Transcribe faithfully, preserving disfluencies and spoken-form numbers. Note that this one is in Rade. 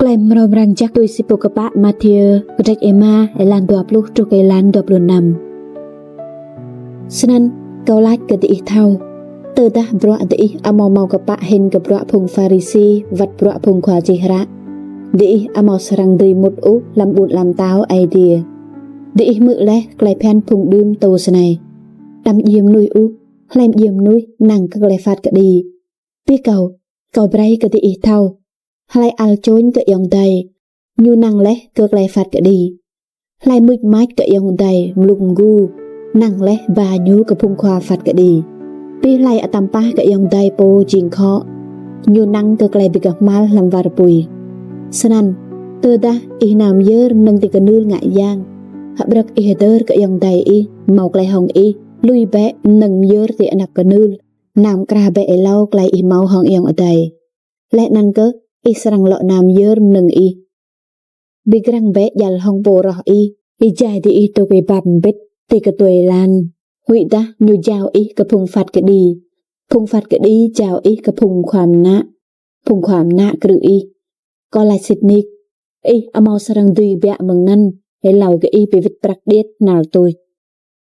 Klei mrâo mrang jăk tui si pô kpă Mathiơ, kdrêč êma, êlan dua pluh truh kơ êlan dua pluh năm. Snăn, kâo lač kơ diih thâo, tơdah bruă diih amâo mâo kpă hĭn kơ bruă phung Pharisi wăt bruă phung khua čih hră, diih amâo srăng dưi mŭt ôh hlăm ƀuôn ala mtao Aê Diê. Diih hmư̆ leh klei bhiăn phung đưm mtô snei: Đăm djiê mnuih ôh, hlei mdjiê mnuih năng kơ klei phat kđi. Bi kâo, kâo brei kơ diih thâo, hlei ăl čôñ kơ ayŏng adei, ñu năng leh kơ klei phat kđi. Hlei mưč mač kơ ayŏng adei mluk mgu, năng leh ba ñu kơ phung khua phat kđi. Bi hlei atăm pah kơ ayŏng adei pô jing khŏ, ñu năng kơ klei bi kmhal hlăm war pui. Snăn, tơdah ih nao myơr mnơ̆ng ti knưl ngă yang, hƀrơ̆k ih hdơr kơ ayŏng adei ih mâo klei hŏng ih, lui bĕ mnơ̆ng myơr ti anăp knưl, nao mkra bĕ êlâo klei ih mâo hŏng ayŏng adei. Leh anăn kơh ih srăng lŏ nao myơr mnơ̆ng ih. Bi grăng bĕ djăl hŏng pô roh ih, êjai diih dôk êbat mbĭt ti ktuê êlan, huĭdah ñu jao ih kơ phung phat kđi, phung phat kđi jao ih kơ phung khua mnă, phung khua mnă krư̆ ih. Kâo lač sĭt nik, ih amâo srăng dưi kbiă mơ̆ng anăn êlâo kơ ih bi wĭt prăk điêt knhal tuč.